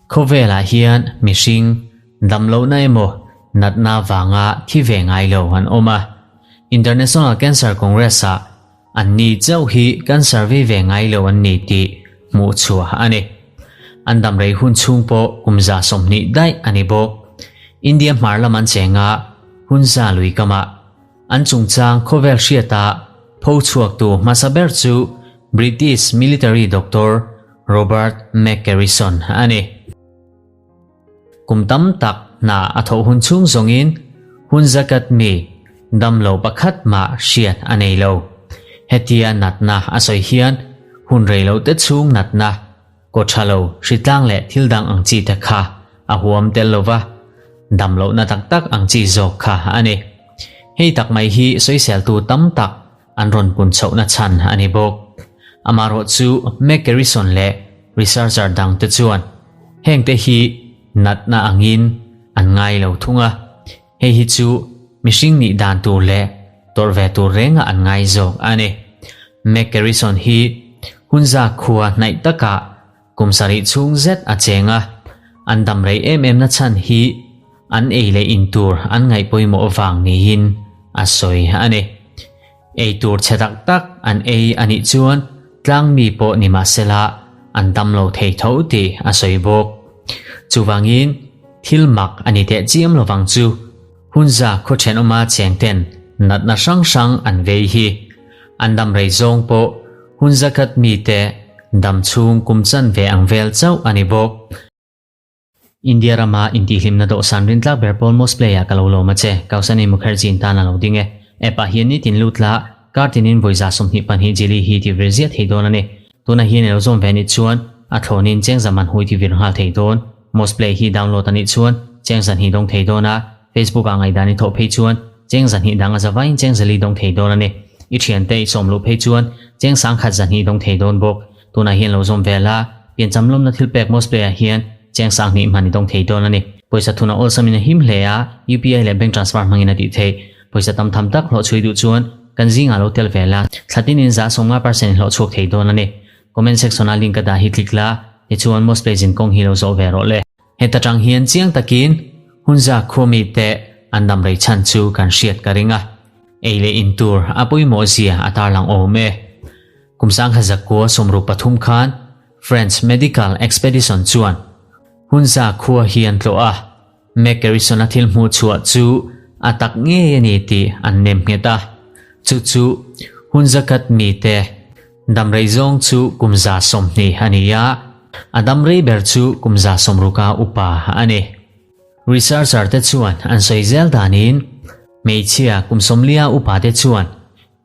Khawvelah hian mihring damlohna emaw natna vanga thi ve ngai lo an awm a. International Cancer Congress-ah an ni chauh hi cancer vei ve ngai lo an ni tih hmuh chhuah a ni. An damrei hun chhung pawh kum 120 daih a ni bawk. India hmar lam an cheng a, Hunza lui kamah an chungchang khawvel hriata pho chhuaktu hmasa ber chu British military doctor Robert McCarrison a ni. Kum tam tak hna a thawh hun chhung zawngin hun zakat mi damlo pakhat mah hriat a nei lo. Hetia natna a sawi hian hun rei lo te chhung natna, kaw tha lo, hritlang leh thil dang ang chi te kha a huam tel lo va, damlohna tak tak ang chi zawk kha a ni. Hei tak mai hi sawiseltu tam tak an rawn pun chhohna chhan a ni bawk. Amaherawh chu McCarrison leh researcher dangte chuan hengte hi natna angin an ngai lo thung a, hei hi chu mihring nih dan tur leh tawrh ve tur renga an ngai zawk a ni. McCarrison hi Hunza khua hnaih takah Kum sarih chhung zet a cheng a, an dam rei em em na chhan hi an ei leh in tur an ngaih pawimawh vang niin a sawi a ni. Ei tur chhe tak tak an ei a nih chuan tlang mi pawh ni mah sela an dam lo thei tho tih a sawi bawk. Chuvangin thil mak a ni teh chiam lovang chu Hunza khaw thenawma cheng ten natna hrang hrang an vei hi an dam rei zawng pawh Hunza khat mite dam chhung kum chan ve ang vel chauh a ni bawk. India rama intihhlimna dawhsan rintlak ber pawl Most Play ah ka lo lawm a che, Kausani Mukherjee in tan a lo ding e. App ah hian nitin lut la, kar tinin vawi 22 jili hi ti vir ziah thei dawn a ni. Tunah hian i lo zawm ve anih chuan a thlawnin cheng zaman hui ti vir nghal thei dawn. Most Play hi download anih chuan cheng 2 dawng thei dawn a, Facebook ah ngaihdan i thawh phei chuan cheng 2 dang a zavaiin cheng 4 dawng thei dawn a ni. I thiante i sawm luh phei chuan cheng 10 2 dawng thei dawn bawk. Tunah hian lo zawm ve la, piancham lawmna thil pek Most Play ah hian cheng 20 hman i dawng thei dawn a ni. Pawisa thuna awlsamin a him hle a, UPI leh bank transfer hmangin a tih theih. Pawisa tam tham tak hlawh chhui duh chuan kan zingah lo tel ve la, thla tinin 50% i hlawh chhuak thei dawn a ni. Comment section ah link ka dah hi click la, tichuan Most Play zin kawng hi lo zawh ve rawh le. Heta tang hian chiang takin Hunza khuami te an dam rei chhan chu kan hriat ka ring a, ei leh in tur a pawimawh zia a tarlang awm e. Kum 1963 khan French Medical Expedition chuan Hunza khua hi an tlawh a, McCarrison-a thil hmuh chhuah chu a tak ngei a ni tih an nem nghet a, chu chu Hunza khat mite Damrei zawng chu kum 120 a ni a, a damrei ber chu kum 60 a upa a ni. Researcher te chuan an sawi zel danin hmeichhia kum 40 upa te chuan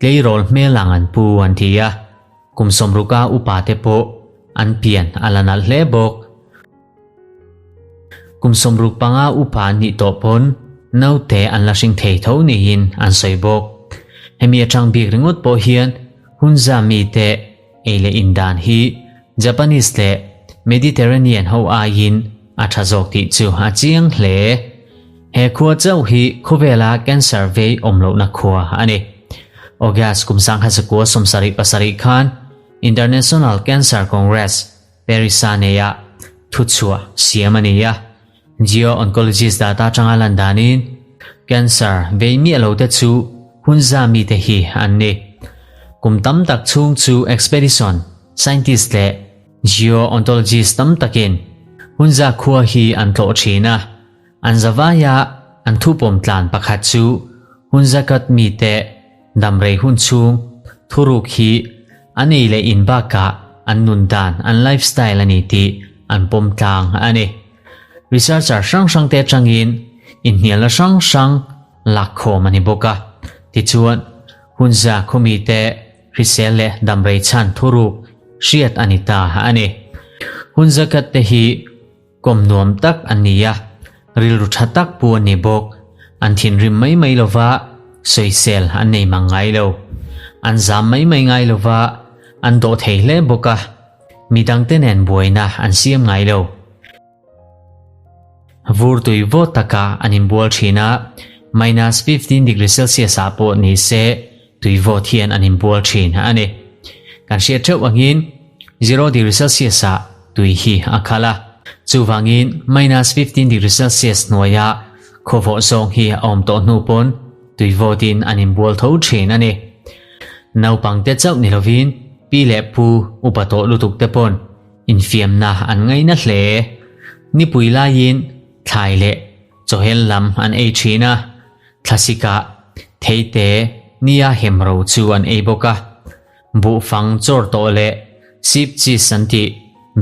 tleirawl hmel ang an pu an ti a, kum 60 a upa te pawh an pian a la nalh hle bawk. Kum 65 upa an nih tawh pawn naute an la hring thei tho niin an sawi bawk. Hemi atang bik ringawt pawh hian Hunza mite ei leh in dan hi Japanese leh Mediterranean ho aiin a tha zawk tih chu a chiang hle. He khua chauh hi khawvela cancer vei awm lohna khua a ni. August kum 1977 khan International Cancer Congress Paris-a neia thuchhuah siam a ni a. Geo-oncologist data atanga lan danin cancer vei miah lo te chu Hunza mite hi an ni. Kum tam tak chhung chu expedition scientist leh geo-ontologist tam takin Hunza khua hi an tlawh thin a. An zavaia an thupawm tlan pakhat chu Hunza kat mite Damrei hun chhung thuruk hi an ei leh in bakah an nun dan, an lifestyle a ni tih an pawm tlang a ni. Researcher hrang hrang te atangin inhnialna hrang hrang lakkhawm a ni bawk a. Tichuan, Hunza khawmite hrisel leh damrei chhan thuruk hriat a ni ta a ni. Hunza khat te hi Kawm nuam tak an ni a, rilru tha tak pu an ni bawk. An thinrim mai mai lo va, sawisel an nei mang ngai lo. An zam mai mai ngai lo va, an dawh thei hle bawk a, midangte nen buaina an siam ngai lo. Vur tui vawt taka an inbual thin a, minus 15 degree Celsius ah pawh ni se tui vawt hian an inbual thin a ni. Kan hriat theuh angin. Zero degree Celsius ah tui hi a khal a. Chuvangin minus 15 degree Celsius hnuaia khawvawh zawng hi a awm tawh hnu pawn tui vawtin an inbual tho thin a ni. Naupangte chauh ni lovin pi leh pu upa tawh lutuk te pawn infiamna an ngaina hle. Nipui laiin thlai leh chawhel lam an ei thin a, thlasikah theite nia hemro chu an ei bawk a. Buhfang chawr tawh leh sip cheese an tih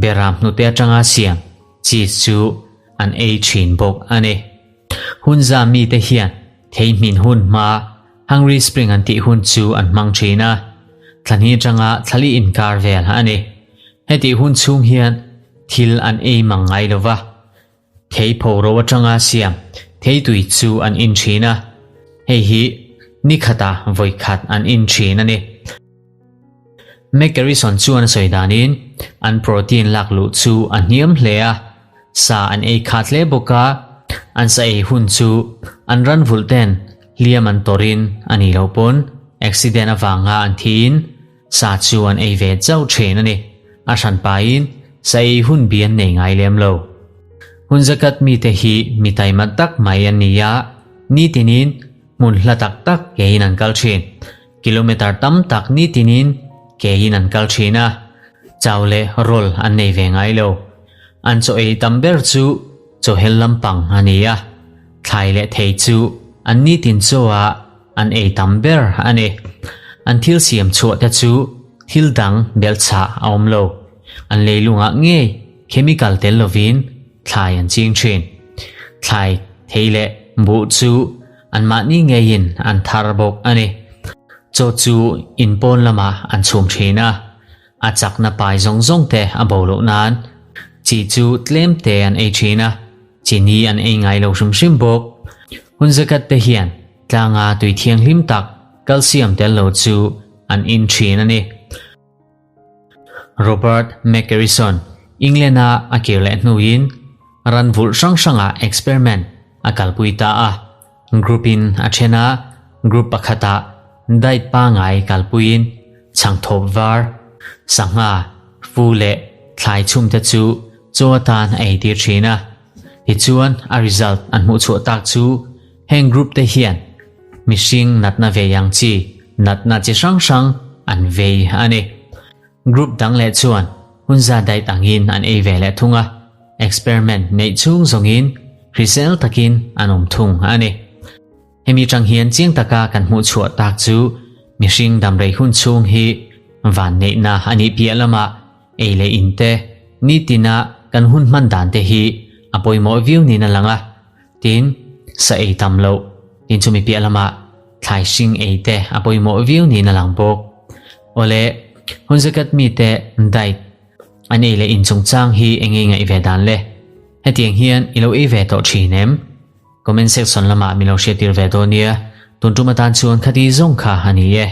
beram hnute atanga siam cheese chu an ei thin bawk a ni. Hunza mite hian thei hmin hun hma Hungry Spring an tih hun chu an hmang thin a, thlahni atanga thlali inkar vel a ni. Hetih hun chhung hian thil an ei mang ngai lo va, thei phoro atanga siam thei tui chu an in thin a, hei hi ni khata vawi khat an in thin a ni. McGarrison chuan a sawi danin an protein lak luh chu a hniam hle a, sa an ei khat hle bawk a, an sa ei hun chu an ran vulh ten hliam an tawrhin a nih loh pawn accident avanga an thiin sa chu an ei ve chauh thin a ni. A hran pahin sa ei hun bi an nei ngai lem lo. Hun zakat mite hi mi taima tak mai an ni a, nitinin hmun hla tak tak keiin an kal thin. Kilometer tam tak nitinin keiin an kal thin a, chau leh rawl an nei ve ngai lo. An chaw ei tam ber chu chawhel lampang a ni a, thlai leh thei chu an nitin chaw ah an ei tam ber a ni. An thil siam chhuah te chu thil dang belhchhah a awm lo. An leilungah ngei chemical tel lovin thlai an ching thin. Thlai, thei leh buh chu anmahni ngeiin an thar bawk a ni. Chaw chu in pawn lamah an chhum thin a, a chakna pai zawng zawng te a bo loh nan chi chu tlem te an ei thin a, chini an ei ngai lo hrim hrim bawk. Hun zakat te hian tlanga tui thianghlim tak calcium tel lo chu an in thin a ni. Robert McGarrison, England-a a kir leh hnuin ran vulh hrang hrangah experiment a kalpui ta a. Group-in a then a, group pakhatah diet pangngai kalpuiin chhangthawp var, sangha, fu leh thlai chhumte chu chaw atan a eitir thin a. Tichuan a result an hmuh chhuah tak chu heng group te hian mihring natna vei ang chi natna chi hrang hrang an vei a ni. Group dang leh chuan hunza diet angin an ei ve leh thung a, experiment neih chhung zawngin hrisel takin an awm thung a ni. Hemi tang hian chiang taka kan hmuh chhuah tak chu mihring damrei hun chhung hi vanneihna a nih piah lamah ei leh in te, nitina kan hun hman dan te hi a pawimawh viau niin a lang a, tin, sa ei tam loh, tin chumi piah lamah thlai hring ei te a pawimawh viau niin a lang bawk. Awle, hun zakat mite diet an ei leh in chungchang hi eng nge ngaih ve dan le? Hetiang hian i lo ei ve tawh thin em? Comment section lamah min lo hriattir ve dawn nia, tun tum atan chuan khati zawng kha a ni e.